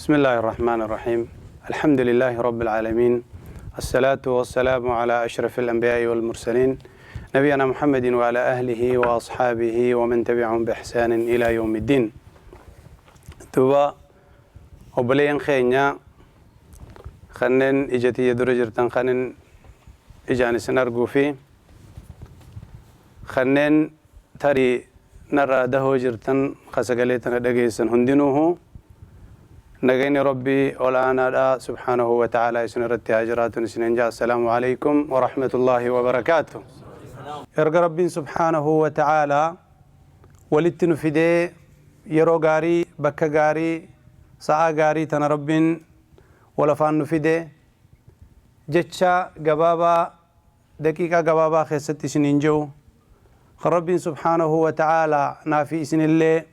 بسم الله الرحمن الرحيم الحمد لله رب العالمين الصلاة والسلام على أشرف الأنبياء والمرسلين نبينا محمد وعلى أهله وأصحابه ومن تبعهم بإحسان إلى يوم الدين. Duuba obboleeyyan keenya kanneen ija tiyya dura jirtan, kanin ijaan isin arguu fi kanneen tarii narraa dahoo jirtan ka sagalee tana dhageessan hundinuuhu, nagayni Rabbii ol aanaadha subhaanahu wa ta'aalaa isin irratti haa jiraatun isinin jaa. Assalaamu alaykum wa rahmatullaahi wa barakaatu. Erga Rabbiin subhaanahu wa ta'aalaa walitti nu fidee, yeroo gaarii, bakka gaarii, sa'aa gaarii tana Rabbiin wal afaan nu fide, jecha gabaabaa daqiiqaa gabaabaa keessatti isiniin ji'u kan Rabbiin subhaanahu wa ta'aalaa naafi isinillee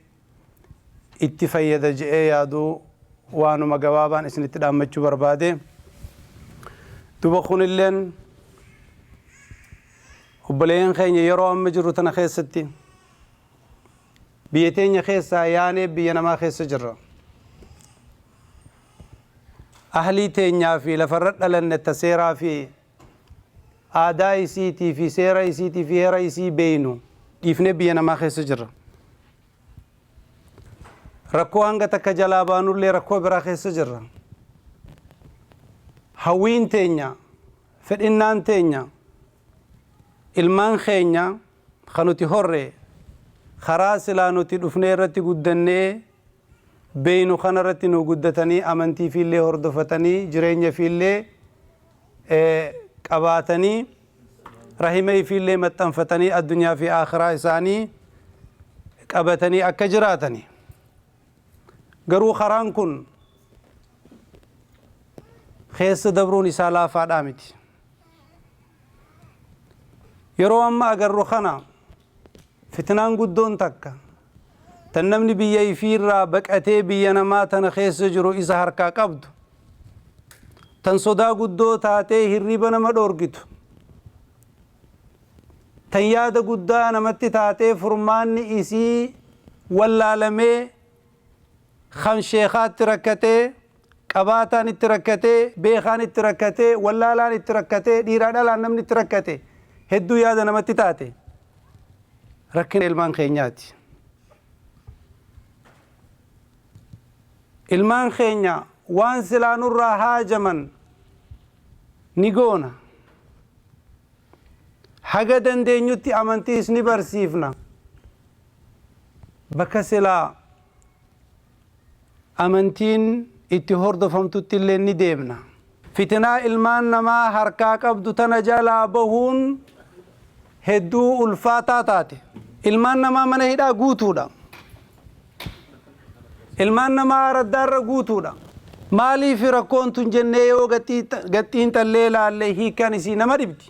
itti fayyada je'ee yaadu waanuma gabaabaan isinitti dhaammachuu barbaade. Duba kunilleen, obboleeyyan keenya, yeroo amma jirru tana keessatti biyya teenya keessaa yaanee biyya namaa keessa jirra. Ahlii teenyaa fi lafarra dhalanne ta seeraa fi aadaa isiitii fi seera isiitii fi heera isii beeynu dhiifnee biyya namaa keessa jirra. Rakkoo hanga takka jalaa baanullee rakkoo biraa keessa jirra. Hawwiin teenya, fedhinnaan teenya, ilmaan keenya kan nuti horre karaa silaa nuti dhufnee irratti guddannee beeynu kana irratti nu guddatanii, amantii fiillee hordofatanii, jireenya fiillee qabaatanii, rahima ifiillee maxxanfatanii, addunyaa fi akhiraa isaanii qabatanii akka jiraatani. Garuu karaan kun keessa dabruun isaa laafaadhaa miti. Yeroo amma agarru kana fitnaan guddoon takka tan namni biyya ifiirraa baqatee biyya namaa tana keessa jiru isa harkaa qabdu, tan sodaa guddoo taatee hirriba nama dhoorgitu, tan yaada guddaa namatti taatee furmaanni isii wallaalamee, kan sheekaatti rakkatee, qabaataan itti rakkatee, beekaan itti rakkatee, wallaalaan itti rakkatee, dhiiraa dhalaan namni itti rakkate, hedduu yaada namatti taate, rakkina ilmaan keenyaati. Ilmaan keenya waan silaa nurraa haajaman ni goona. Haga dandeenyutti amantiis ni barsiifna. Bakka silaa amantiin itti hordofamtutti illee ni deemna. Fitinaa ilmaan namaa harkaa qabdu tana jalaa bahuun hedduu ulfaataa taate. Ilmaan namaa mana hidhaa guutuudha. Ilmaan namaa araddaarra guutuudha. Maaliif rakkoon tun jennee yoo gaxiinxallee laallee, hiikkaan isii nama dhibdi.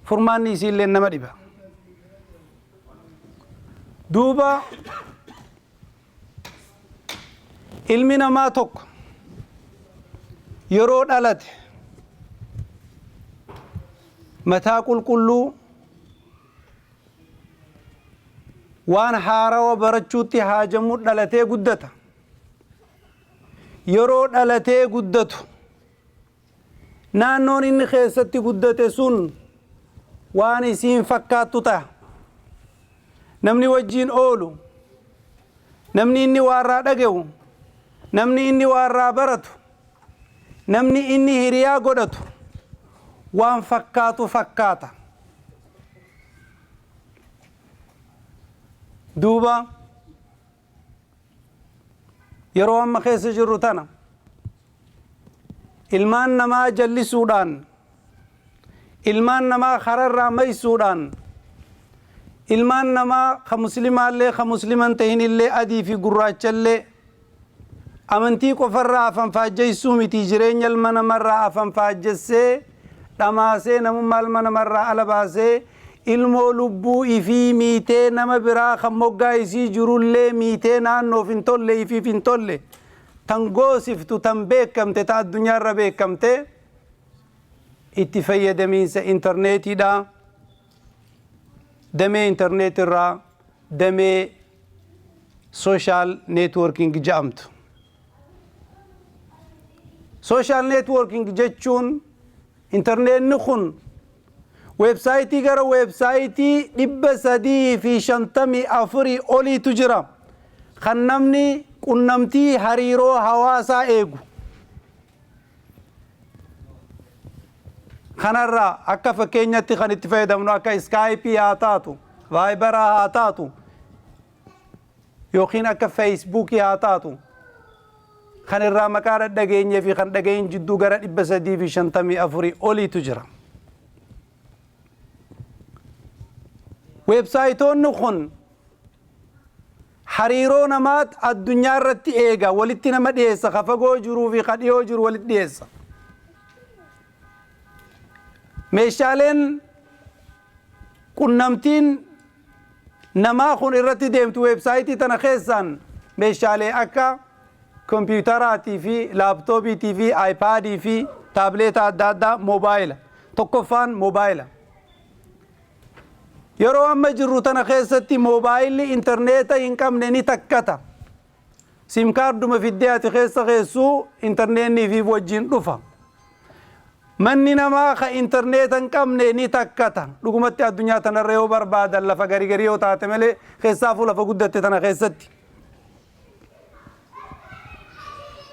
Furmaanni isii illee nama dhiba. Duuba ilmi namaa tokko yeroo dhalate mataa qulqulluu, waan haarawa barachuutti haajamuu dhalatee guddata. Yeroo dhalatee guddatu naannoon inni keessatti guddate sun waan isiin fakkaattu ta'a. Namni wajjiin oolu, namni inni waarraa dhaga'u, namni inni waarraa baratu, namni inni hiriyaa godhatu waan fakkaatu fakkaata. Duuba yeroo amma keessa jirru tana ilmaan namaa jallisuudhaan, ilmaan namaa kararraa maysuudhaan, ilmaan namaa ka muslimaallee ka musliman tahinillee, adii fi gurraachallee, amantii qofarraa afanfaajjeessuu miti, jireenya ilma namarraa afanfaajjessee dhamaasee, namummaa ilma namarraa ala baasee, ilmoo lubbuu ifii miitee, nama biraa kan moggaa isii jirullee miitee, naannoof hin tolle, ifiif hin tolle, tan goosiftu, tan beekamte, ta addunyaarra beekamte, itti fayyadamiinsa intarneetiidha. Damee intarneetirraa damee social networking jedhamtu. Social networking jechuun intarneetni kun weebsaayitii gara weebsaayitii 354 oliitu jira, kan namni qunnamtii hariiroo hawaasaa eegu. Kanarraa akka fakkeenyatti kan itti fayyadamnu akka Skype haa taatu, Viber haa taatu, yookiin akka Facebookii haa taatu, kan irraa maqaa dhadhageenyee fi kan dhagayin jidduu gara 354 oliitu jira. Weebsaayitoonni kun hariiroo namaat addunyaa irratti eega, walitti nama dhiyeessa, ka fagoo jiruu fi ka dhiyoo jiru walitti dhiyeessa. Meeshaaleen qunnamtiin namaa kun irratti deemtu weebsaayitii tana keessaan meeshaalee akka kompiitaraatii fi laaptoopiitii fi aayipaadii fi taabileeta adda addaa, moobaayila. Tokkoffaan moobaayila. Yeroo amma jirru tana keessatti moobaayilli intarneeta hin qabne ni takkata. SIM kaarduma fiddee ati keessa keessuu intarneetni fi wajjin dhufa. Manni namaa ka intarneeta hin qabne ni takkata. Dhugumatti addunyaa tanarra yoo barbaadan lafa garii garii yoo taate malee, keessaafuu lafa guddatte tana keessatti.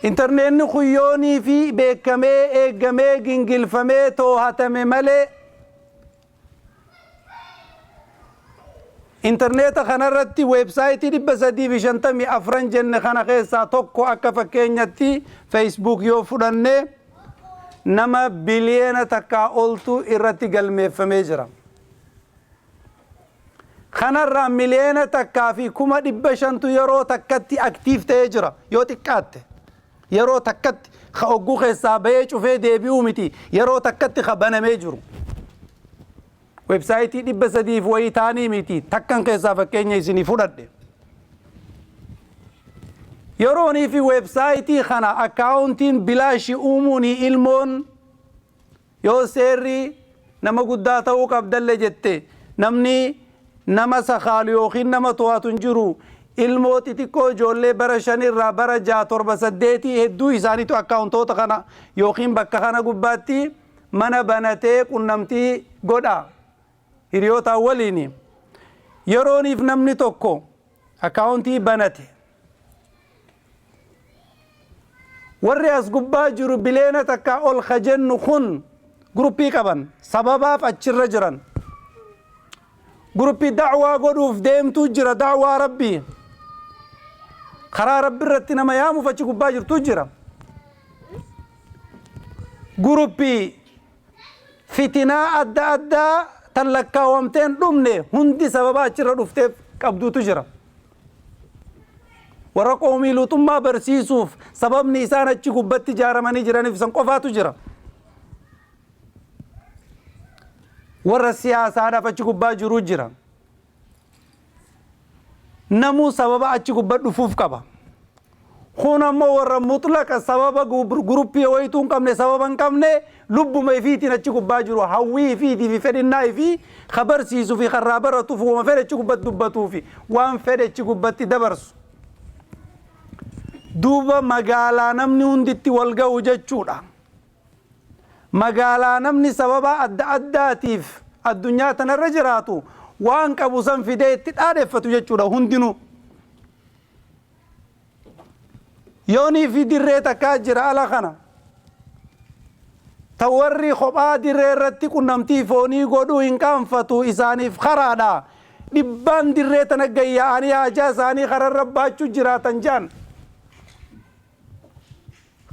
Intarneetni kun yoonii fi beekamee, eegamee, gingilfamee toohatame malee, intarneeta kanarratti weebsaayitii 354 jenne kana keessaa tokko akka fakkeenyatti Facebook yoo fudhanne, nama biliyeena 1 oltu irratti galmeeffamee jira. Kanarraa 1,500,000tu yeroo takkatti active ta'ee jira yoo xiqqaatte. Yeroo takkatti ka ogguu keessaa bahee cufee deebi'uu miti, yeroo takkatti ka banamee jiru. Weebsaayitii 300 fi wayii ta'anii miti, takkan keessaa fakkeenya isinii fudhadhe. Yeroonii fi weebsaayitii kana akkaawuntiin bilaashi uumuun, ilmoon yoo seerri nama guddaa ta'uu qabdalle jette, namni nama sakaalu yookiin nama to'atu hin jiru. Ilmoo xixiqqoo, ijoollee bara 5 irraa bara 6, 7, 8, hedduu isaaniitu akkaawuntoota kana yookiin bakka kana gubbaatti mana banatee qunnamtii godha hiriyootaan waliin. Yerooniif namni tokko akkaawuntii banate, warri as gubbaa jiru biliyeena 1 ol ka jennu kun guruppii qaban, sababaaf achirra jiran. Guruppii da'waa godhuuf deemtuu jira, da'waa Rabbii, karaa Rabbi irratti nama yaamuuf achi gubbaa jirtu jira. Guruppii fitinaa adda addaa tan lakkaawamteen dhumne hundi sababa achirra dhufteef qabduutu jira. Warra qoomii luuxummaa barsiisuuf sababni isaan achi gubbatti ijaaramanii jiraniif san qofaatu jira. Warra siyaasaadhaaf achi gubbaa jiruu jira. Namuu sababa achi gubbaa dhufuuf qaba. Kun ammoo warra mutlaqa sababa guruppii wayituu hin qabne, sababa hin qabne, lubbuma ifiitiin achi gubbaa jiru, hawwii ifiitii fi fedhinnaa ifii ka barsiisuu fi karraa baratuuf, wama fedhe achi gubbatti dubbatuu fi waan fedhe achi gubbatti dabarsu. Duuba magaalaa namni hunditti wal ga'u jechuudha. Magaalaa namni sababa adda addaatiif addunyaa tanarra jiraatu waan qabu san fidee itti dhaadheffatu jechuudha hundinuu. Yoonii fi dirree takkaa jira ala kana. Ta warri kophaa dirree irratti qunnamtii foonii godhuu hin qaanfatu, isaaniif karaadha. Dhibbaan dirree tana gayyaa'anii haajaa isaanii kararra baachuu jiraatan jaan.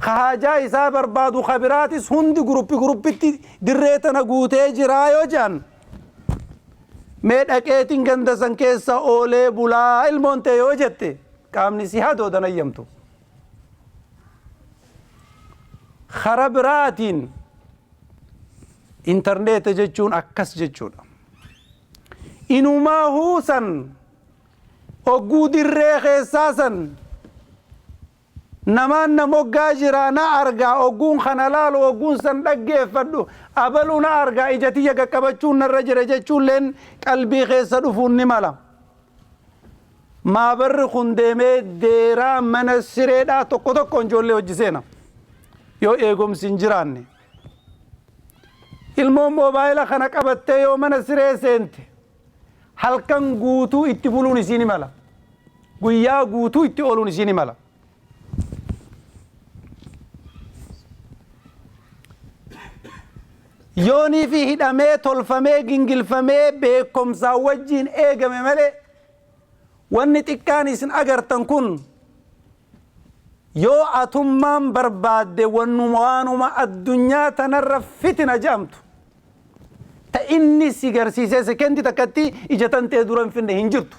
Ka haajaa isaa barbaadu ka biraatis hundi guruppi guruppitti dirree tana guutee jiraa yoo jaan. Mee dhaqeetiin ganda san keessa oolee bulaa ilmoon ta'e yoo jette, qaamni si hadoodan ayyamtu. Kara biraatiin intarneeta jechuun akkas jechuudha. Inumaahuu san ogguu dirree keessaa san namaan na moggaa jiraa na argaa, ogguun kana laalu, ogguun san dhaggeeffadhu, abaluu na argaa, ija tiyya qaqqabachuun narra jira jechuulleen qalbii keessa dhufuun ni mala. Maabarri kun deemee deeraa mana sireedhaa tokko tokkoon ijoollee hojii seena. Yoo eegumsi hin jiraanne, ilmoon moobaayila kana qabattee yoo mana siree seente, halkan guutuu itti buluun isii ni mala, guyyaa guutuu itti ooluun isii ni mala. Yoonii fi hidhamee, tolfamee, gingilfamee, beekomsaan wajjiin eegame malee, wanni xiqqaan isin agartan kun yoo atummaan barbaadde wannuma waanuma addunyaa tanarra fitina jedhamtu ta inni si garsiisee sekendi takkatti ija tantee dura hin finne hin jirtu.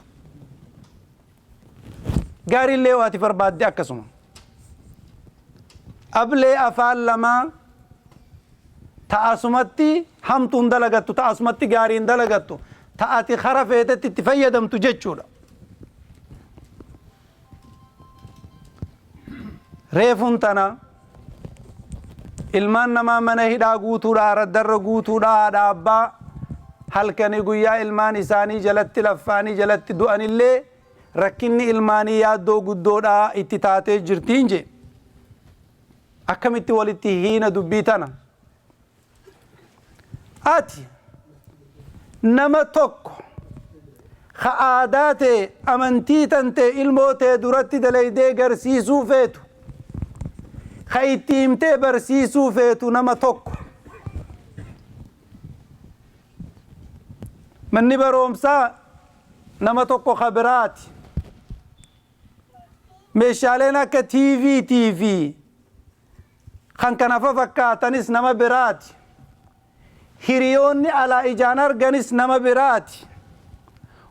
Gaariillee yoo ati barbaadde akkasuma. Ablee afaan lamaa ta asumatti hamtuun dalagattu, ta asumatti gaariin dalagattu, ta ati kara feetetti itti fayyadamtu jechuudha. Reefuun tana ilmaan namaa mana hidhaa guutuudha, araddarra guutuudha, haadha abbaa halkanii guyyaa ilmaan isaanii jalatti laffaanii jalatti du'anillee rakkinni ilmaanii yaaddoo guddoodha itti taatee jirtiin jee. Akkamitti walitti hiina dubbii tana? Ati nama tokko ka aadaa tee, amantii tantee ilmoo tee duratti dalaydee garsiisuu feetu, ka itti himtee barsiisuu feetu nama tokko. Manni baroomsaa nama tokko ka biraati. Meeshaaleen akka TVtii fi kan kana fafakkaatanis nama biraati. Hiriyoonni alaa ijaan arganis nama biraati.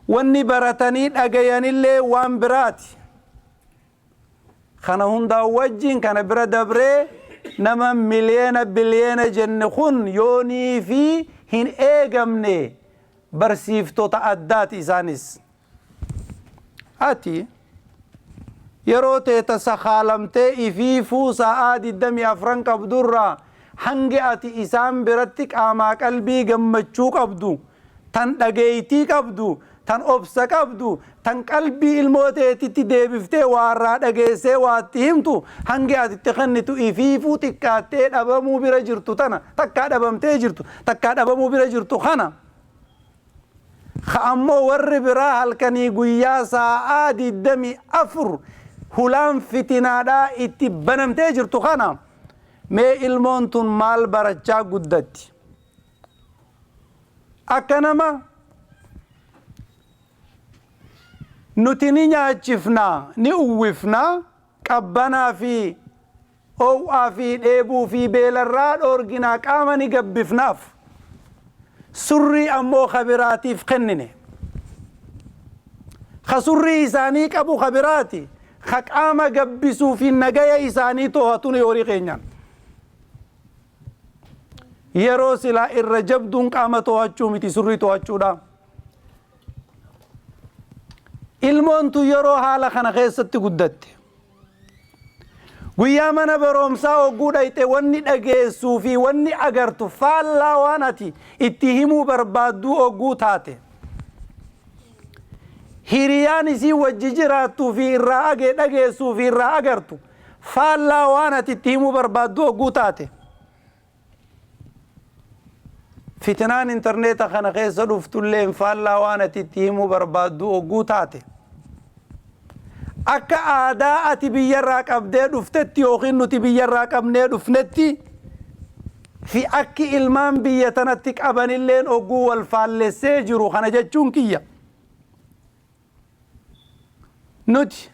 Wanni baratanii dhagayanillee waan biraati. Kana hundaa wajjin kana bira dabree nama miliyeena biliyeena jenne kun yoonii fi hin eegamne barsiiftota addaati isaanis. Ati yeroo teeta sakaalamtee ifiifuu sa'aa 24 qabdurraa hangi ati isaan biratti qaamaa qalbii gammachuu qabdu, tan dhageeytii qabdu, tan obsa qabdu, tan qalbii ilmoo teetitti deebiftee waarraa dhageessee waatti himtu, hangi ati itti kennitu ifiifuu xiqqaattee dhabamuu bira jirtu tana, takkaa dhabamtee jirtu, takkaa dhabamuu bira jirtu kana. Ka ammoo warri biraa halkanii guyyaa saa'aa 24 hulaan fitinaadhaa itti banamtee jirtu kana, mee ilmoon tun maal barachaa guddatti? Akka nama nuti ni nyaachifnaa, ni uwwifnaa, qabbanaa fi oow'aa fi dheebuu fi beelarraa dhoorginaa, qaama ni gabbifnaaf. Surrii ammoo ka biraatiif kennine. Ka surrii isaanii qabu ka biraati. Ka qaama gabbisuu fi nagaya isaanii to'atu ni horii keenyaan. Yeroo silaa irra jabduun qaama to'achuu miti, surrii to'achuudha. Ilmoon tun yeroo haala kana keessatti guddatte, guyyaa mana baroomsaa hogguu dhayxe, wanni dhageessuu fi wanni agartu faallaa waan ati itti himuu barbaadduu hogguu taate, hiriyaan isii wajji jiraattuu fi irraa agee dhageessuu fi irraa agartu faallaa waan ati itti himuu barbaadduu hogguu taate, fitinaan intarneeta kana keessa dhuftulleen faallaa waan ati itti himuu barbaadduu hogguu taate, akka aadaa ati biyyarraa qabdee dhuftetti yookiin nuti biyyarraa qabnee dhufnetti fi akki ilmaan biyya tanatti qabanilleen hogguu wal faallessee jiru, kana jechuun kiyya, nuti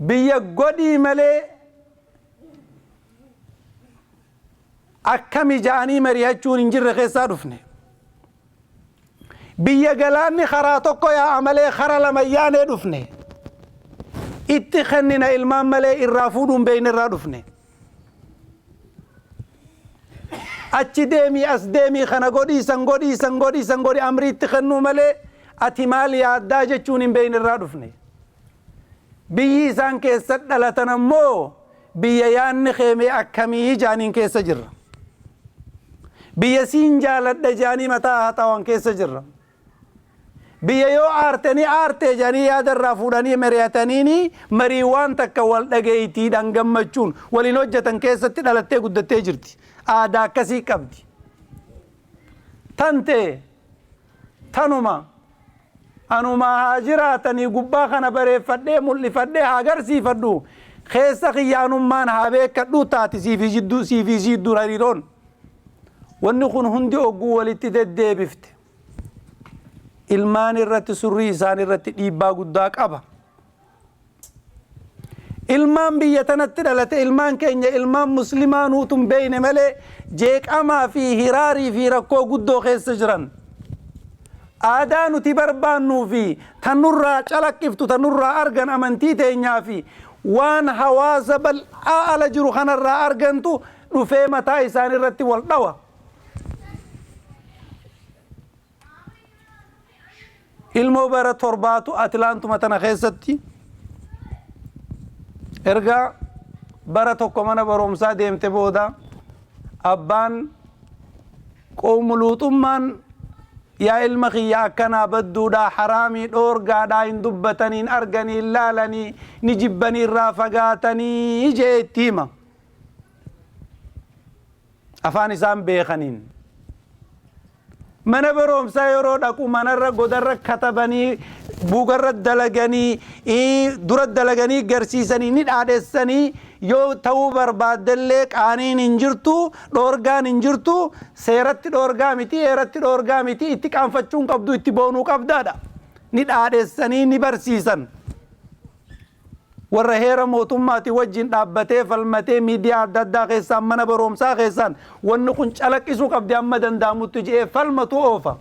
biyya godhii malee akkami ja'anii mari'achuun hin jirre keessaa dhufne. Biyya galaanni karaa tokko yaa'a malee kara lama yaanee dhufne. Itti kennina ilmaan malee irraa fuudhuun beekne irraa dhufne. Achi deemii, as deemii, kana godhii, san godhii, san godhii, san godhii, amrii itti kennuu malee ati maal yaaddaa jechuun hin beekne irraa dhufne. Biyyi isaan keessa dhalatan ammoo biyya yaanni keemee akkamii jaaniin keessa jirra. Biyya siin jaaladha jaanii mataa haxaawan keessa jirra. Biyya yoo aarte ni aarte jedhanii yaada irraa fuudhanii mari'ataniini marii waan takka wal dhageeytiidhaan gammachuun waliin hojjetan keessatti dhalattee guddattee jirti. Aadaa akkasii qabdi. Tantee tanuma anumaa haa jiraatanii gubbaa kana bareeffadhee mul'ifadhee haa agarsiifadhu keessa kiyya anummaan haa beekadhuu taati siifii jidduu siifii jidduu hariiroon. Wanni kun hundi ogguu walitti deddeebifte. Ilmaan irratti surrii isaan irratti dhiibbaa guddaa qaba. Ilmaan biyya tanatti dhalate ilmaan keenya ilmaan muslimaa nuutu hin beeyne malee jeeqamaa fi hiraarii fi rakkoo guddoo keessa jiran. Aadaa nuti barbaannuu fi tan nurraa calaqqiftu tan nurraa argan amantii teenyaa fi waan hawaasa bal'aa ala jiru kanarraa argantu dhufee mataa isaan irratti wal dhawa. Ilmoo bara torbaatu Atilaantuma tana keessatti erga bara tokko mana barumsaa deemte booda abbaan qowmuluuxummaan yaa ilma kiyya akkanaa badduudhaa haraamii dhoorgaadhaa hin dubbatanii hin arganii hin laalanii ni jibbanii irraa fagaatanii jee itti hima. Afaan isaan beekaniin. Mana barumsaa yeroo dhaqu manarra godarra katabanii buugarra dalaganii dura dalaganii garsiisanii ni dhaadhessanii yoo ta'uu barbaaddellee qaaniin hin jirtu dhoorgaan hin jirtu seeratti dhoorgaa miti heeratti dhoorgaa miti itti qaanfachuu hin qabdu itti boonuu qabdaadha. Ni dhaadhessanii ni barsiisan. Warra heera mootummaati wajjin dhaabbatee falmatee miidiyaa adda addaa keessaan mana barumsaa keessaan wanni kun calaqqisuu qabdi amma danda'amutti je'ee falmatu oofa.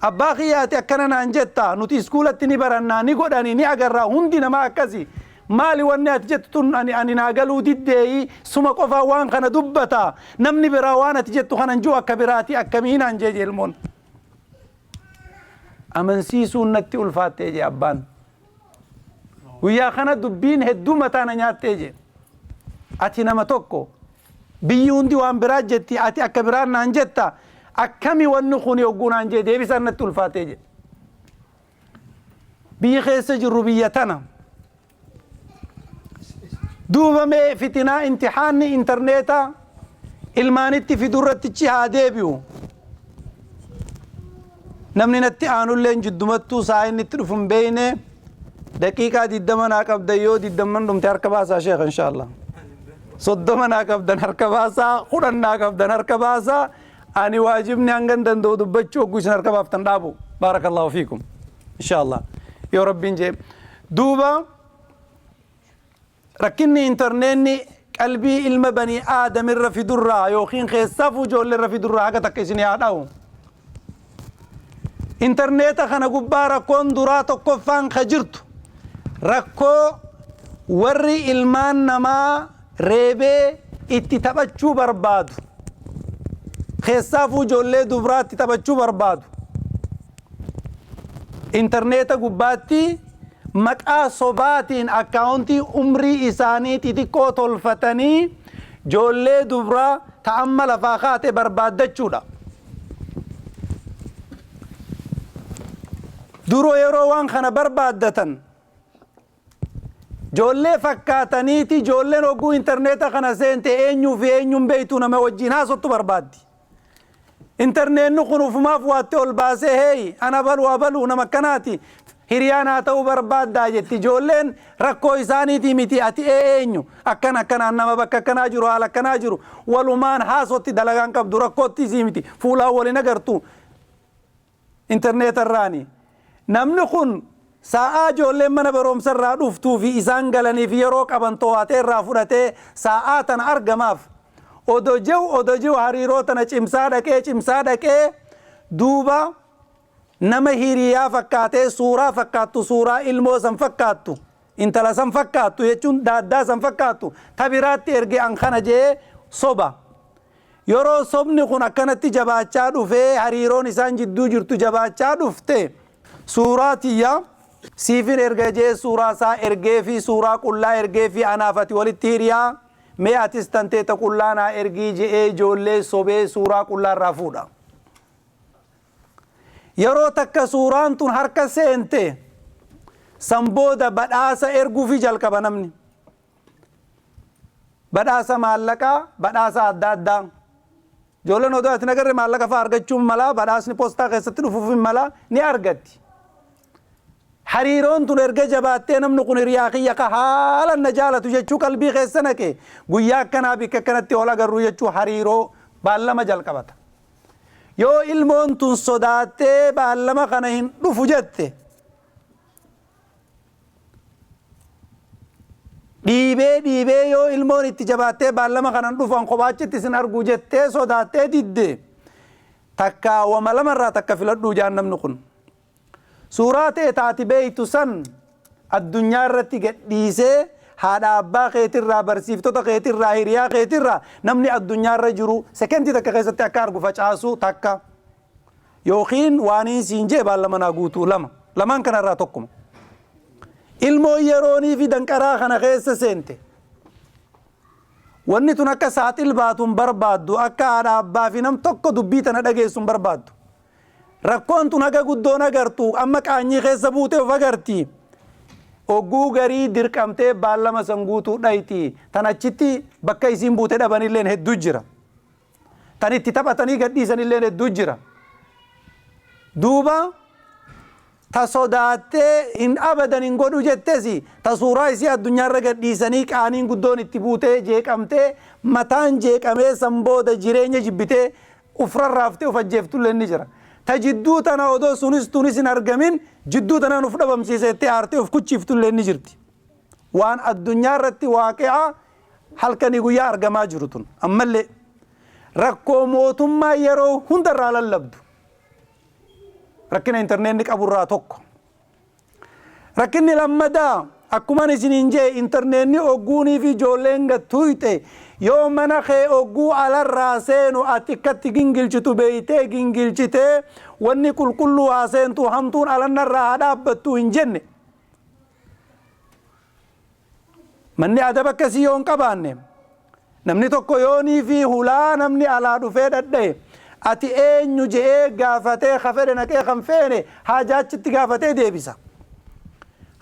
Abbaa kiyyaati akkana naan jetta nuti iskuulatti ni barannaa ni godhanii ni agarraa hundi namaa akkasi. Maali wanni ati jettu tun ani naa galuu diddeeyi suma qofaa waan kana dubbata namni biraa waan ati jettu kana hin jiru akka biraati akkamii naan jee ilmoon. Amansiisuun natti ulfaattee jee abbaan. Guyyaa kana dubbiin hedduu mataa na nyaattee jee. Ati nama tokko biyyi hundi waan biraa jetti ati akka biraan naan jetta akkami wanni kun yogguu naan jee deebisaan natti ulfaattee jee. Biyyi keessa jirru biyya tana. Duuba mee fitinaa imtixaanni intarneetaa ilmaanitti fidurrattichi haa deebi'u. Namni natti aanulleen jiddumattuu saa inni itti dhufu hin beeyne daqiiqaa 20 naa qabdan yoo 20 dhumte harka baasaa sheekh inshallah. 30 naa qabdan harka baasaa 10 naa qabdan harka baasaa ani waajibni hangan danda'u dubbachuu ogguu isin harka baaftan dhaabu. Baarakallahu fiikum. Inshallah. Yoo rabbiin jee. Duuba rakkinni intarneetni qalbii ilma banii aadamirra fidurraa yookiin keessaafuu ijoolleerra fidurraa haga takka isin haa dha'u. Intarneeta kana gubbaa rakkoon duraa tokkoffaan ka jirtu rakkoo warri ilmaan namaa reebee itti taphachuu barbaadu. Keessaafuu ijoollee dubraatti taphachuu barbaadu. Intarneeta gubbaatti maqaa sobaatiin akkaawuntii umrii isaanii xixiqqoo tolfatanii ijoollee dubraa ta amma lafaa kaate barbaaddachuudha. Duroo yeroo waan kana barbaaddatan ijoollee fakkaataniiti ijoolleen hogguu intarneeta kana seente eenyuu fi eenyuun beeytuu nama wajjin haasottu barbaaddi. Intarneetni kun ufumaaf waatti ol baasee heeyi ana baluu abaluu nama akkanaati hiriyaan haa ta'uu barbaaddaa jetti ijoolleen rakkoo isaaniitii miti ati eenyu akkan akkanaan nama bakka akkanaa jiru haala akkanaa jiru walumaan haasotti dalagaan qabdu rakkootti isii miti fuulaan waliin agartu intarneeta irraani. Namni kun sa'aa ijoolleen mana barumsa irraa dhuftuu fi isaan galaniif yeroo qaban to'atee irraa fudhatee sa'aa tana argamaaf. Odo jiru hariiroo tana cimsaa dhaqee duuba nama hiriyaa fakkaatee suuraa fakkaattu suuraa ilmoo san fakkaattu intala san fakkaattu jechuun daaddaa san fakkaattu tabiraatti ergee an kana jee soba. Yeroo sobni kun akkanatti jabaachaa dhufee hariiroon isaan jidduu jirtu jabaachaa dhufte suuraa tiyya siifin erga jee suuraa isaa ergee fi suuraa qullaa ergee fi anaaf ati walitti hiriyaa mee atis tanteeta qullaa naa ergii je'ee ijoollee sobee suuraa qullaa irraa fuudha. Yeroo takka suuraan tun harka seente, san booda badhaasa erguufi jalqaba namni. Badhaasa maallaqaa, badhaasa adda addaa. Ijoolleen odoo ati hin agarre maallaqa fa'aa argachuun malaa, badhaasni poostaa keessatti dhufuuf hin malaa, ni argatti. Hariiroon tun erga jabaattee, namni kun hiriyaa kiyya ka haalan na jaalatu jechuu qalbii keessa naqe, guyyaa akkanaa bikka akkanatti ol agarru jechuu hariiroo baallama jalqabata. Yoo ilmoon tun sodaattee baallama kana hin dhufu jette, dhiibee dhiibee, yoo ilmoon itti jabaattee baallama kanan dhufan kophaachitti isin argu jettee sodaattee didde, takka wama lamarraa takka filadhuu jaan namni kun. Suuraa ta'e taati beeytu san addunyaa irratti gadhiisee, haadha abbaa keetirraa, barsiiftota keetirraa, hiriyaa keetirraa namni addunyaa irra jiru sekendii takka keessatti akka argu facaasu takka. Yookiin waaniin siin jee baallama naa guutuu lama. Lamaan kanarraa tokkuma. Ilmoon yeroonii fi danqaraa kana keessa seente, wanni tun akka saaxil baatu hin barbaaddu, akka haadha abbaa fi nam tokko dubbii tana dhageessu hin barbaaddu. Rakkoon tun haga guddoon agartu amma qaanyii keessa buutee of agarti. Ogguu garii dirqamtee baallama san guutuu dhayti. Tan achitti bakka isiin buute dhabanilleen hedduu jira. Tan itti taphatanii gadhiisanilleen hedduu jira. Duuba ta sodaattee hin abadan hin godhu jettesi, ta suuraa isii addunyaarra gadhiisanii qaaniin guddoon itti buutee jeeqamtee, mataan jeeqamee, san booda jireenya jibbitee uf rarraaftee uf ajjeeftullee ni jira. Ta jidduu tana odoo sunis tunis hin argamin jidduu tanaan uf dhabamsiisettee aartee uf kuchiiftullee ni jirti. Waan addunyaa irratti waaqi'a halkanii guyyaa argamaa jiru tun ammallee rakkoo mootummaa yeroo hundarraa lallabdu. Rakkina intarneetni qaburraa tokko. Rakkinni lammadaa, akkuman isiniin jee, intarneetni ogguunii fi ijoolleen gattuuyxe, yoo mana kee ogguu alarraa seenu ati akkatti gingilchitu beeytee gingilchitee, wanni qulqulluu haa seentu, hamtuun alannarraa haa dhaabbattu hin jenne. Manni adaba akkasii yoo hin qabaanne, namni tokko yoonii fi hulaa namni alaa dhufee dhadha'e, ati eenyu je'ee gaafatee, ka fedhe naqee kan feene haajaa achitti gaafatee deebisa.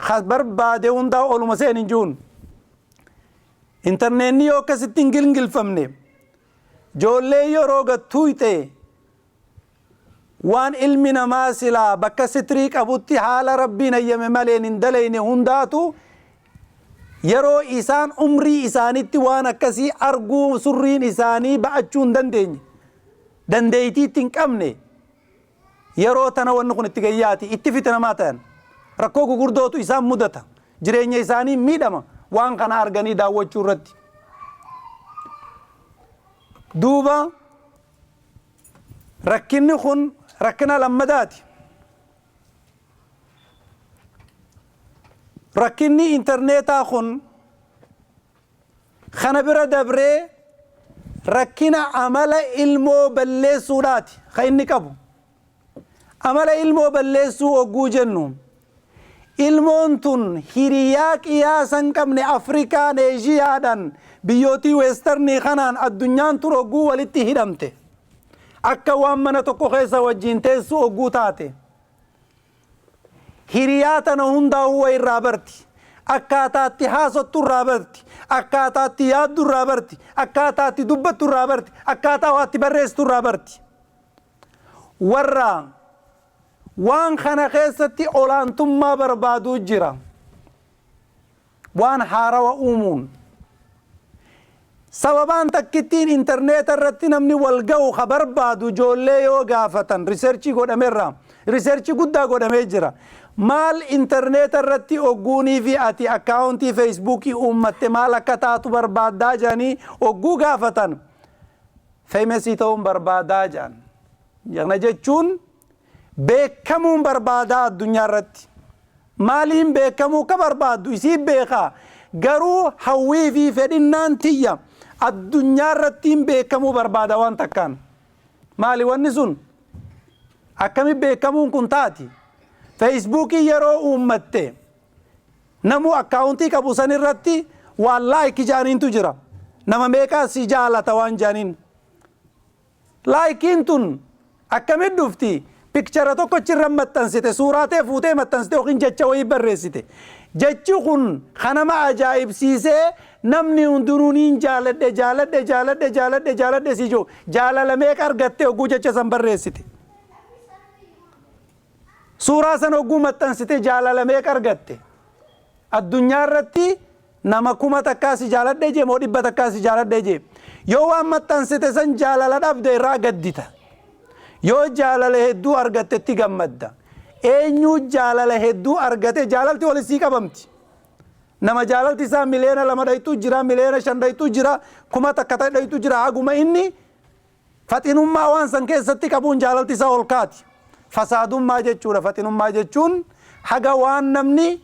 Ka barbaade hundaa oluma seen hin jiruun. Intarneetni yoo akkasitti hin gingilfamne, ijoollee yeroo gattuuyxe waan ilmi namaa silaa bakka sitrii qabutti haala Rabbiin hayyame maleen hin dalayne hundaatu, yeroo isaan umrii isaanitti waan akkasii arguu surriin isaanii ba'achuu hin dandeenye, dandeeytiitti hin qabne, yeroo tana wanni kun itti gayyaati itti fitinamaa ta'an, rakkoo gugurdootu isaan mudata, jireenya isaanii miidhama waan kana arganii daawwachuu irratti. Duuba rakkinni kun rakkina lammadaati. Rakkinni intarneetaa kun kana bira dabree rakkina amala ilmoo balleessuudhaati ka inni qabu. Amala ilmoo balleessuu ogguu jennu, ilmoon tun hiriyaa qiyaasa hin qabne Afrikaan, Eeshiyaadhaan, biyyootii westernii kanaan addunyaan tun ogguu walitti hidhamte, akka waan mana tokko keessa wajjiin teessu ogguu taate, hiriyaa tana hundaa huwa irraa barti. Akkaataatti haasottu irraa barti, akkaataatti yaaddu irraa barti, akkaataatti dubbattu irraa barti, akkaataa waatti barreessitu irraa barti. Warra waan kana keessatti olaantummaa barbaaduu jira. Waan haarawa uumuun. Sababaan takkittiin intarneeta irratti namni wal ga'u ka barbaadu, ijoollee yoo gaafatan, researchii godhamerra, researchii guddaa godhamee jira. Maal intarneeta irratti ogguunii fi ati accountii Facebookii uummatte maal akka taatu barbaaddaa jedhanii ogguu gaafatan, famousii ta'uun barbaadaa jedhan. Kana jechuun beekamuun barbaadaa addunyaa irratti. Maaliin beekamuu ka barbaaddu isii beekaa, garuu hawwii fi fedhinnaan tiyya addunyaa irrattiin beekamuu barbaada waan takkaan. Maali wanni sun? Akkami beekamuun kun taati? Facebookii yeroo uummatte, namuu accountii qabu san irratti waan like jaaniintu jira. Nama meeqaa si jaalata waan jaaniin. Likeiin tun akkamit dhufti? Picture tokko achirra maxxansite, suuraa tee fuutee maxxansite yookiin jecha wayii barreessite. Jechi kun kan nama ajaa'ibsiisee namni hundinuu niin jaaladhe jaaladhe jaaladhe jaaladhe jaaladhe sii jiru jaalala meeqa argatte hogguu jecha san barreessite. Suuraa san hogguu maxxansite jaalala meeqa argatte. Addunyaa irratti nama 1000 si jaaladhe jee moo 100 si jaaladhe jee. Yoo waan maxxansite san jaalala dhabde irraa gaddita. Yoo jaalala hedduu argatte itti gammadda. Eenyuu jaalala hedduu argate jaalalti wali sii qabamti. Nama jaalalti isaa 2,000,000 dhayxuu jira, 5,000,000 dhayxuu jira, 1000 dhayxuu jira. Haguma inni faxinummaa waan san keessatti qabuun jaalalti isaa ol kaati. Fasaadummaa jechuudha. Faxinummaa jechuun haga waan namni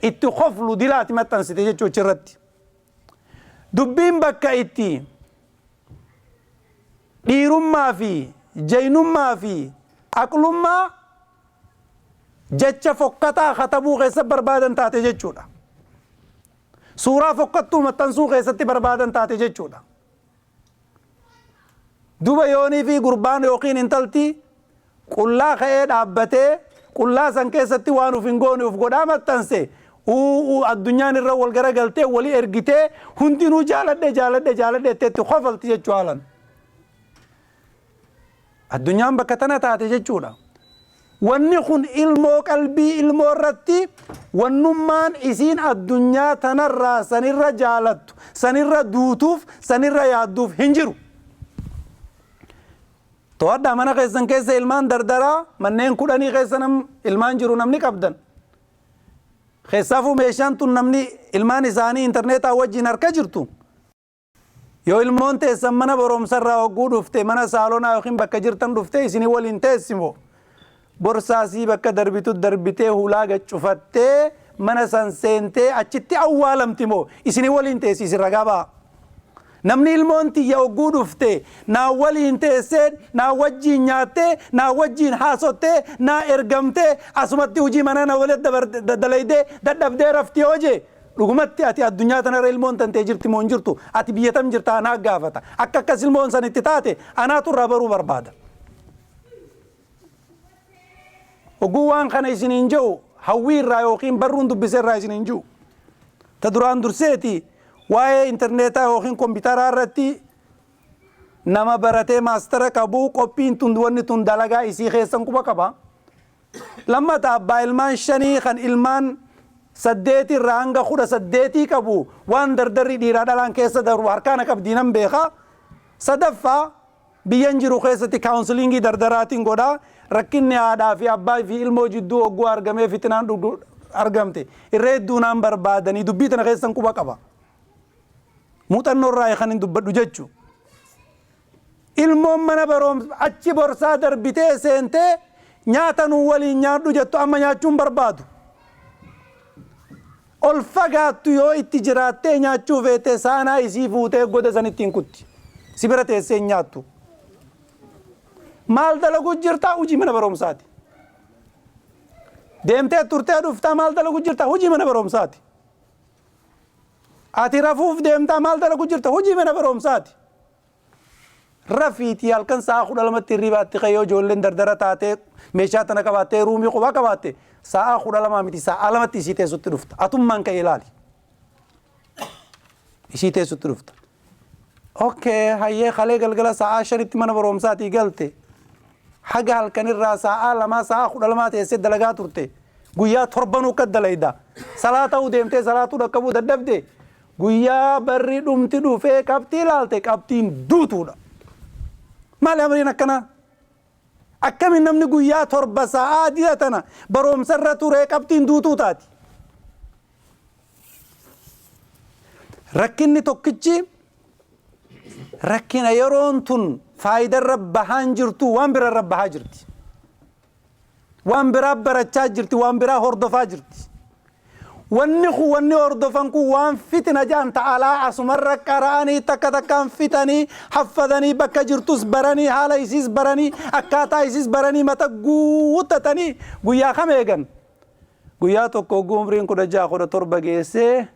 itti koflu dilaati maxxansite jechuu achirratti. Dubbiin bakka itti dhiirummaa fi jaynummaa fi aqlummaa jecha fokkataa katabuu keessa barbaadan taate jechuudha. Suuraa fokkattuu maxxansuu keessatti barbaadan taate jechuudha. Duba yoonii fi gurbaan yookiin intalti qullaa ka'ee dhaabbatee qullaa san keessatti waan uf hin goone uf godhaa maxxanse uu addunyaan irra wal garagaltee wali ergitee hundinuu jaaladhe jaaladhe jaaladhe jettee itti kofalti jechuu haalan. Addunyaan bakka tana taate jechuudha. Wanni kun ilmoo qalbii ilmoo irratti wannummaan isiin addunyaa tanarraa sanirra jaalattu, sanirra duutuuf, sanirra yaadduuf hin jiru. To'adhaa mana keessan keessa ilmaan dardaraa manneen kudhanii keessa nam ilmaan jiru namni qabdan. Keessaafuu meeshaan tun namni ilmaan isaanii intarneetaa wajjin harka jirtu. Yoo ilmoon teessan mana baromsarraa hogguu dhufte mana saalonaa yookiin bakka jirtan dhuftee isinii waliin teessi moo borsaa sii bakka darbitu darbitee hulaa gad cufattee mana san seentee achitti awwaalamti moo isinii waliin teessi isin ragaa ba'a. Namni ilmoon tiyya hogguu dhufte naa waliin teessee naa wajjiin nyaattee naa wajjiin haasottee naa ergamtee asumatti hojii manaa na waliin dalaydee dadhabdee rafti yoo jee Dhugumatti ati addunyaa tanarra ilmoon tantee jirti moo hin jirtu? Ati biyya tam jirta anaa gaafata. Akka akkas ilmoon san itti taate anaatu irraa baruu barbaada. Oguu waan kana isiniin je'u hawwii irraa yookiin barruun dubbise irraa isiniin ji'u. Ta duraan durseeti waa'ee intarneetaa yookiin kompiitaraa irratti nama baratee maastara qabu qophiin tun wanni tun dalagaa isii keessan quba qaba. Lammata abbaa ilmaan shanii kan ilmaan saddeeti irraa hanga kudha saddeetii qabu waan dardarri dhiiraa dhalaan keessa darbu harkaa na qabdii nan beeka. Sadaffaa biyyan jiru keessatti kaawunsiliingii dardaraatiin godha. Rakkinni haadhaa fi abbaa fi ilmoo jidduu hogguu argamee fitinaan argamte irra hedduu naan barbaadanii dubbii tana keessan quba qaba. Muuxannoo irraa kan hin dubbadhu jechu. Ilmoon mana baroomsa achi borsaa darbitee seentee nyaata nuu waliin nyaadhu jettu amma nyaachuu hin barbaadu. Ol fagaattu yoo itti jiraattee nyaachuu feete saanaa isii fuutee goda sanitti hin kutti. Si bira teessee hin nyaattu. Maal dalaguu jirtaa? Hojii mana barumsaati. Deemtee turtee dhuftaa maal dalaguu jirtaa? Hojii mana barumsaati. Ati rafuuf deemtaa maal dalagu jirta? Hojii mana barumsaati. Rafiitii halkan sa'a 12tti hirribaatti ka'ee yoo ijoolleen dardara taatee meeshaa tana qabaattee ruumii qophaa qabaatte sa'a 12 miti sa'a 2tti isii teessutti dhufta. Atummaan ka'ee ilaali. Isii teessutti dhufta. Okay, hayyee kalee galgala sa'a 5tti mana barumsaatii galte. Haga halkanirraa sa'a 2 sa'a 12 teessee dalagaa turte. Guyyaa torbanuu akka dalayda. Salaatuu deemtee salaatuu dhaqqabuu dadhabde. Guyyaa barri dhumti dhufee qabxii ilaalte qabxiin duutuudha. Maali amriin akkanaa? Akkamiin namni guyyaa torba sa'aa dila tana barumsarra turee qabxiin duutuu taati? Rakkinni tokkichi rakkina yeroon tun faayidarra bahaan jirtu waan birarra bahaa jirti. Waan biraa barachaa jirti, waan biraa hordofaa jirti. Wanni kun wanni hordofan kun waan fitina jaan ta'alaa asumarra qara'anii takka takkaan fixanii haffadanii bakka jirtus baranii haala isiis baranii akkaataa isiis baranii mata guuttatanii guyyaa kam eegan? Guyyaa tokko hogguu umriin 16 17 geessee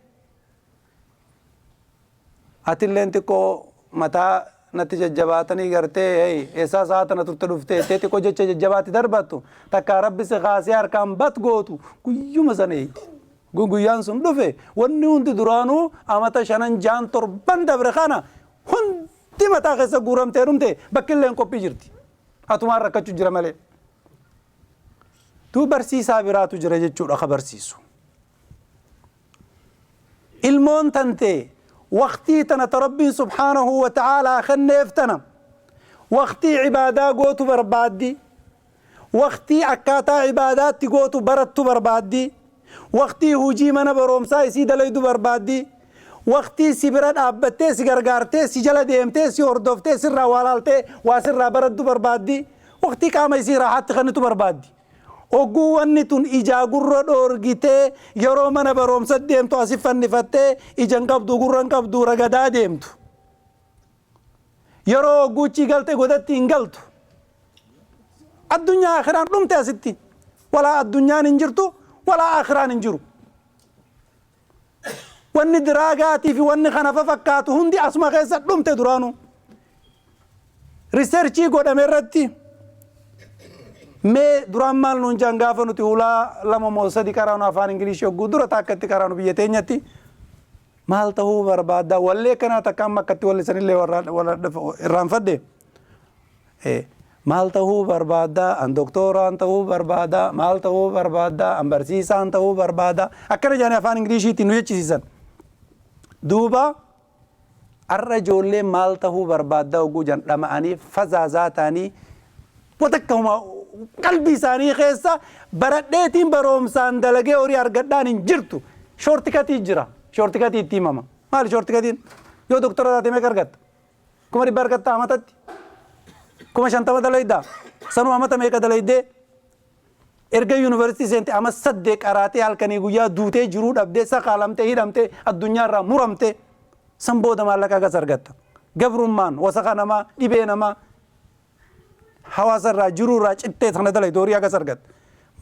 atilleen xiqqoo mataa Natti jajjabaatanii gartee, "Hey, eessaa sa'a tana turte dhuftee?" Ettee xiqqoo jecha jajjabaatti darbattu takka, Rabbi si kaasee harkaan bat gootu, guyyuma sana eeydi. Guyyaan sun dhufe, wanni hundi duraanuu amata shanan jaan torban dabre kana hundi mataa keessa guuramtee dhumte. Bakki illee qophii jirti, atumaan rakkachuu jira malee. Tuu barsiisaa biraatu jira jechuudha ka barsiisu. Ilmoon tantee waqtii tana ta Rabbiin سبحانه وتعالى kenneef tana, waqtii cibaadaa gootu barbaaddi, waqtii akkaataa cibaadaatti gootu barattu barbaaddi, waqtii hujii mana baroomsaa isii dalaydu barbaaddi, waqtii si bira dhaabbattee, si gargaartee, si jala deemtee, si hordoftee, sirraa waalaaltee waa sirraa barattu barbaaddi, waqtii qaama isii raaxaatti kennitu barbaaddi. Ogguu wanni tun ijaa gurra dhoorgitee, yeroo mana baroomsa deemtu asi fannifattee, ija hin qabdu, gurra hin qabdu, ragadaa deemtu, yeroo ogguuchii galte godatti hin galtu, addunyaa akiraan dhumte asitti. Walaa addunyaan hin jirtu, walaa akiraan hin jiru. Wanni diraagaatii fi wanni kana fakkaatu hundi asuma keessa dhumte. Duraanuu research godhame irratti mee duraan maal nuun jaan? Gaafa nuti hulaa lama moo sadi qaraanu, afaan Ingilishii hogguu dura takkatti qaraanu biyya teenyatti, "Maal ta'uu barbaadda?" Wallee kanaa takka amma akkatti wallisanillee irraanfadhe. "Maal ta'uu barbaadda?" "An doktoraan ta'uu barbaada." "Maal ta'uu barbaadda?" "An barsiisaan ta'uu barbaada." Akkana jaanii afaan Ingiliishiitiin nu jechisiisan. Duuba arra ijoolleen "Maal ta'uu barbaadda?" hogguu jan, dhama'anii fazaazaa ta'anii, watakkuma qalbii isaanii keessa baradheetiin baroomsaan dalagee horii argadhaan hin jirtu. Shortcut jira, shortcut itti himama. Maali shortcutiin? Yoo doktora taate meeqa argatta? 100,000 argatta. Amatatti 50,000 dalaydaa. Sanuu amata meeqa dalaydee? Erga yuunivarsiitii seente ama saddeet qaraatee, halkanii guyyaa duutee, jiruu dhabdee, sakaalamtee, hidhamtee, addunyaarraa muramtee, san booda maallaqa gas argatta. Gabrummaan wasaqa namaa, dhibee namaa, hawaasa irraa, jiruu irraa cittee sana dalayte horii hagas argatta.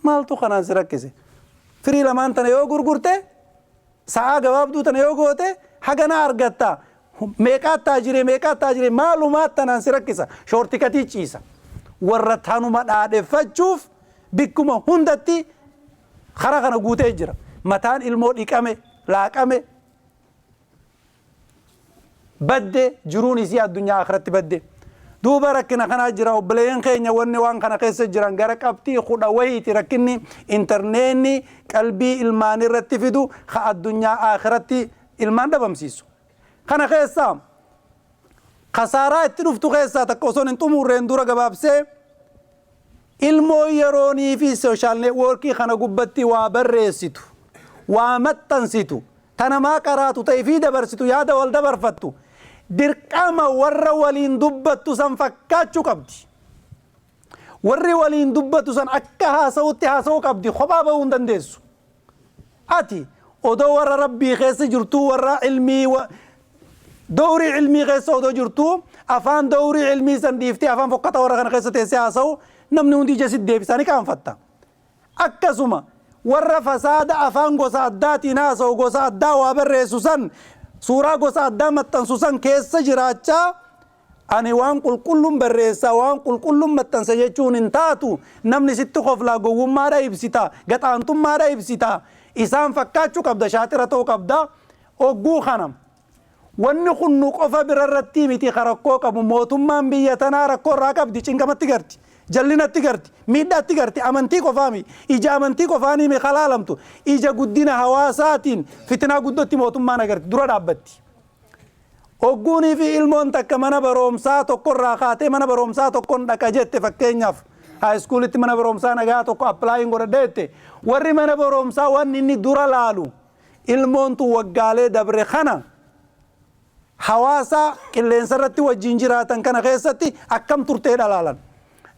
Maaltu kanaan si rakkise? Firii lamaan tana yoo gurgurte, sa'aa gabaabduu tana yoo goote, hagana argatta. Meeqaattaa jire, meeqaattaa jire, maalumaa tanaan si rakkisa? Shortcut ciisa. Warra tanuma dhaadheffachuuf bikkuma hundatti karaa kana guutee jira. Mataan ilmoo dhiqame, laaqame, badde. Jiruun isii addunyaa akhiratti badde. Duuba rakkina kanaa jira, obboleeyyan keenya. Wanni waan kana keessa jiran gara qabxii 10 wayiiti. Rakkinni intarneetni qalbii ilmaan irratti fidu ka addunyaa akhiratti ilmaan dhabamsiisu kana keessaa, kasaaraa itti dhuftu keessaa takka osoo hin xumurreen dura gabaabsee, ilmoo yeroonii fi social network kana gubbatti waa barreessitu, waa maxxansitu, tanamaa qaraatu, ta'e fi dabarsitu, yaada wal dabarfattu, dirqama warra waliin dubbattu san fakkaachuu qabdi. Warri waliin dubbatu san akka haasa'utti haasa'uu qabdi. Kophaa bahuu hin dandeessu. Ati odoo warra Rabbii keessa jirtuu, warra ilmii, dowrii ilmii keessa odoo jirtuu, afaan dowrii ilmii san dhiiftee afaan fokkata warra kana keessa teessee haasa'u, namni hundi ija sitti deebisa, ni qaanfatta. Akkasuma warra fasaada afaan gosa addaatiin haasa'u, gosa addaa waa barreessu san, suuraa gosa addaa maxxansu san keessa jiraachaa, "Ani waan qulqulluun barreessaa, waan qulqulluun maxxansa" jechuun hin taatu. Namni sitti koflaa, gowwummaadha ibsita, gaxaantummaadha ibsita. Isaan fakkaachuu qabda, shaaxira ta'uu qabda. Ogguu kana wanni kun nu qofa bira irratti miti rakkoo qabu. Mootummaan biyya tanaa rakkoo irraa qabdi, cinqamatti garti, jallinatti garti, miidhaatti garti. Amantii qofaami, ija amantii qofaanii mi kalaalamtu, ija guddina hawaasaatiin fitinaa guddootti mootummaan agarti, dura dhaabbatti. Ogguunii fi ilmoon takka mana baroomsaa tokkorraa kaatee "Mana baroomsaa tokkon dhaqa" jette, fakkeenyaaf high schoolitti mana baroomsaa nagaa tokko applyin godhadha jette, warri mana baroomsaa wanni inni dura laalu ilmoon tun waggaalee dabre kana hawaasa qilleensa irratti wajjin jiraatan kana keessatti akkam turtee dhalaalan.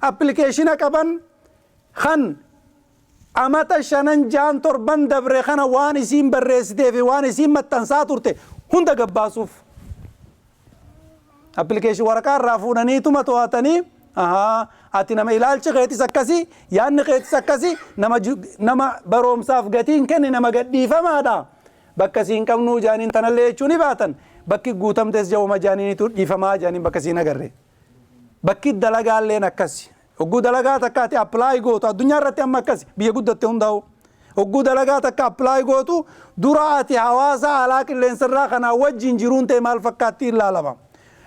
Application qaban kan amata shanan jaan torban dabre kana waan isiin barreessitee fi waan isiin maxxansaa turte hunda gabbaasuuf. Application waraqaa irraa fuudhaniituma to'atanii, "Ahaa, ati nama ilaalchi keetis akkasii, yaadni keetis akkasii, nama baroomsaaf gatiin kenni, nama gadhiifamaadha. Bakka siin qabnuu" jaaniin. Tanallee jechuu ni baatan. Bakki guutamtes jawuma jaaniinitu dhiifamaa jaaniin bakka siin agarre. Bakki dalagaalleen akkasi. Hogguu dalagaa takka ati apply gootu addunyaa irratti amma akkasi, biyya guddatte hundaa'u. Hogguu dalagaa takka apply gootu, dura ati hawaasa alaa qilleensarraa kanaa wajjin jiruun ta'e maal fakkaatti ilaalama.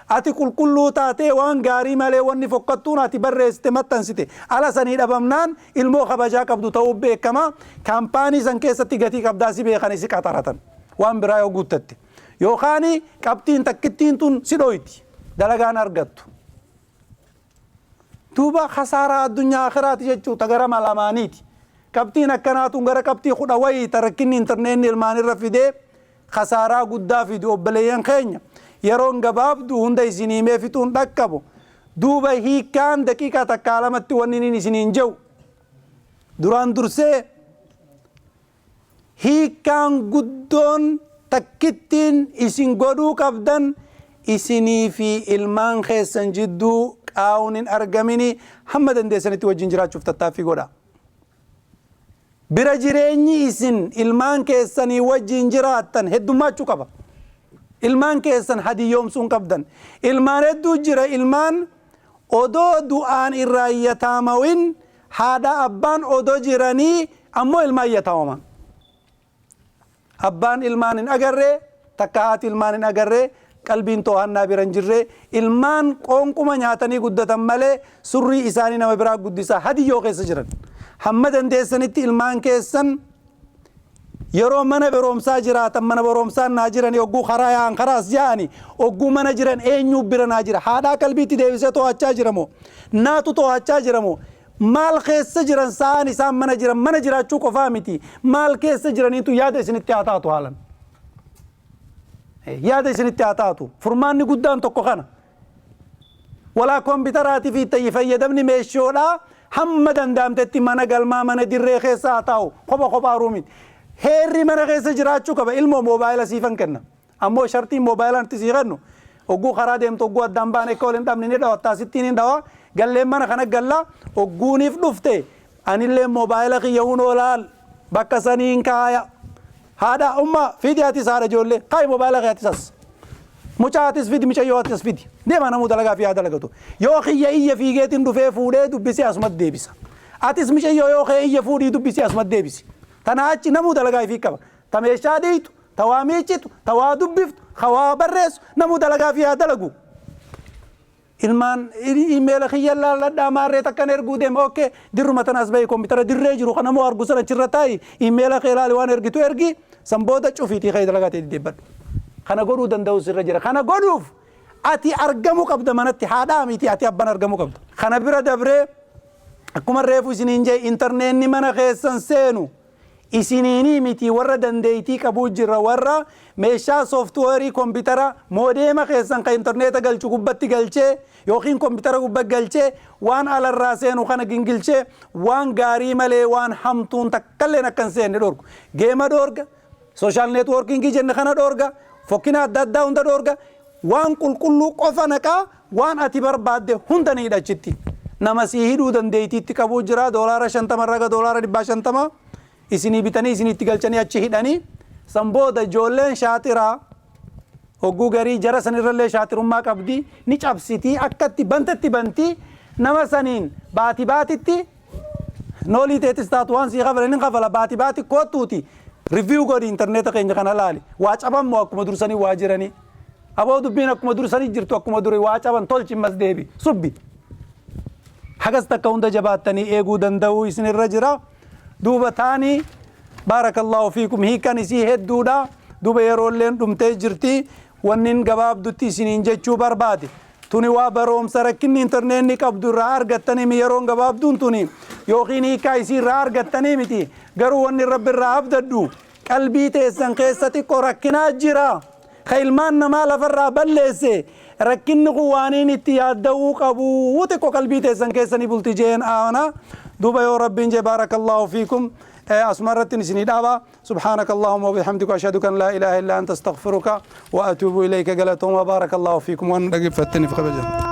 Ati qulqulluu taatee, waan gaarii malee wanni fokkattuun ati barreessite, maxxansite ala sanii dhabamnaan, ilmoo kabajaa qabdu ta'uu beekama. Kaampaanii san keessatti gatii qabdaa si beekan, si qaxaratan waan biraa yoo guuttatte. Yookaan qabxiin takkittiin tun si dhoyti, dalagaan argattu. Duuba khasaaraa addunyaa akhiraati jechuu ta gara lamaaniiti. Qabxiin akkanaatuun gara qabxii 10 wayii ta rakkinni intarneetni ilmaanirra fidee khasaaraa guddaa fidu, obboleeyyan keenya. Yeroon gabaabdu, hunda isinii himee fixuun dhaqqabu. Duuba hiikkaan daqiiqaa takkaa lamatti wanni inni isiniin jedhu, duraan dursee hiikkaan guddoon takkittiin isin godhuu qabdan, isinii fi ilmaan keessan jidduu qaawun hin argamini, hamma dandeessanitti wajjin jiraachuuf tattaaffii godha. Bira jireenyi isin ilmaan keessanii wajjin jiraattan heddummaachuu qaba. Ilmaan keessan hadiyyoomsuu hin qabdan. Ilmaan hedduu jira, ilmaan odoo du'aan irraa yataamawin, haadha abbaan odoo jiranii ammoo ilmaan yataamaman. Abbaan ilmaan hin agarree, takka haati ilmaan hin agarree, qalbiin to'annaa bira hin jirree, ilmaan qoonquma nyaatanii guddatan malee surrii isaanii nama biraa guddisaa hadiyyoo keessa jiran. Hamma dandeessanitti ilmaan keessan yeroo mana barumsaa jiraatan, mana barumsaa naa jiran, ogguu karaa yaa'an karaas yaa'ani, ogguu mana jiran eenyuu bira naa jira, haadhaa qalbiitti deebisee to'achaa jiramoo, naatu to'achaa jiramoo, maal keessa jiran sa'aan isaan mana jiran? Mana jiraachuu qofaa miti, maal keessa jiraniitu yaada isinitti haa taatu, haalan yaada isinitti haa taatu. Furmaanni guddaan tokko kana. Walaa kompiitaraatii fi itti fayyadamni meeshoodhaa hamma danda'amtetti mana galmaa, mana dirree keessa haa taa'u, kopha kophaa ruumiti. Heerri mana keessa jiraachuu qaba. Ilmoo, moobaayila siifan kenna. Ammoo shartiin moobaayilaan itti sii kennu, ogguu karaa deemtu, ogguu addaan baane, akka waliin dhabne ni dhawa, taasittiin ni dhawa. Galleen mana kana galla, ogguuniif dhufte anillee moobaayila kiyya hunoo laal bakka saniin kaaya. Haadha umma fidi, atis haadha ijoollee kaayi moobaayila kee, atis as. Mucaa atis fidi, mucayyoo atis fidi. Deema, namuu dalagaa fi haa dalagatu. Yoo kiyya iyya, fiigeetiin dhufee fuudhee dubbisee asumatti deebisa. Atis mucayyoo, yoo kee iyya, fuudhii dubbisee asumatti deebisi. Tanaa achi namuu dalagaa ifii qaba. Ta meeshaa dhiitu, ta waa miiccitu, ta waa dubbiftu, ka waa barreessu, namuu dalagaa fi haa dalagu. Ilmaan iimeela kiyya laalladhaa, maarree takkan erguu deema. Okay, dirruma tanaas bahi, koompitara dirree jiru kan namoo argu sana achirra taa'i, iimeela kee ilaali, waan ergitu ergi, san booda cufiitii kee dalagaa ta'e deddeebbadhu. Kana godhuu danda'u sirra jira. Kana godhuuf ati argamuu qabda manatti, haadhaa miti, ati abbaan argamuu qabda. Kana bira dabree, akkuma reefu isiniin jee, intarneetni mana keessan seenu isiniinii miti, warra dandeeytii qabuu jira, warra meeshaa software koompitara moodeema keessan ka intarneeta galchu gubbatti galchee yookiin koompitara gubba galchee waan alarraa seenu kana gingilchee, waan gaarii malee waan hamtuun takkalleen akka hin seenne dhorku. Game dhoorga, social networking jenne kana dhoorga, fokkina adda addaa hunda dhoorga, waan qulqulluu qofa naqaa, waan ati barbaadde hunda ni hidhachitti. Nama sii hidhuu dandeeytiitti qabuu jira, $50 raga $150 isinii bitanii isiniitti galchanii achi hidhanii, san booda ijoolleen shaaxiraa hogguu garii jara sanirrallee shaaxirummaa qabdi, ni cabsitii, akkatti bantetti bantii, nama saniin baati baatitti noolii teetis taatu waan sii kafale ni kafala, baati baati koottuuti review godhi, intarneeta keenya kana laali, waa caban moo akkuma dursanii waa jiranii, aboo dubbiin akkuma dursanii jirtu, akkuma duri waa caban tolchi, mas deebi subbi. Hagas takka hunda jabaattanii eeguu danda'uu isinirra jira. Duuba taanii, baarakallahu fiikum, hiikan isii hedduudha. Duuba yeroolleen dhumtee jirti. Wannin gabaabdutti isiniin jechuu barbaade, tuni waa baroomsa rakkinni intarneetni qabdu irraa argattanii, yeroon gabaabduun tuni yookiin hiikaa isii irraa argattanii miti. Garuu wanni Rabbi irraa abdadhu, qalbii teessan keessa xiqqoo rakkinaa jira ka ilmaan namaa lafarraa balleesse, rakkinni kun waaniin itti yaadda'uu qabu xiqqoo qalbii teessan keessanii bulti jeen aana. Duuba yoo Rabbiin jee, baarakallahu fiikum, asuma irratti isinii dhaaba. سبحانك اللهم وبحمدك، أشهد أن لا إله إلا أنت، أستغفرك وأتوب إليك. قالتهم وبارك الله فيكم وأن في خبجة.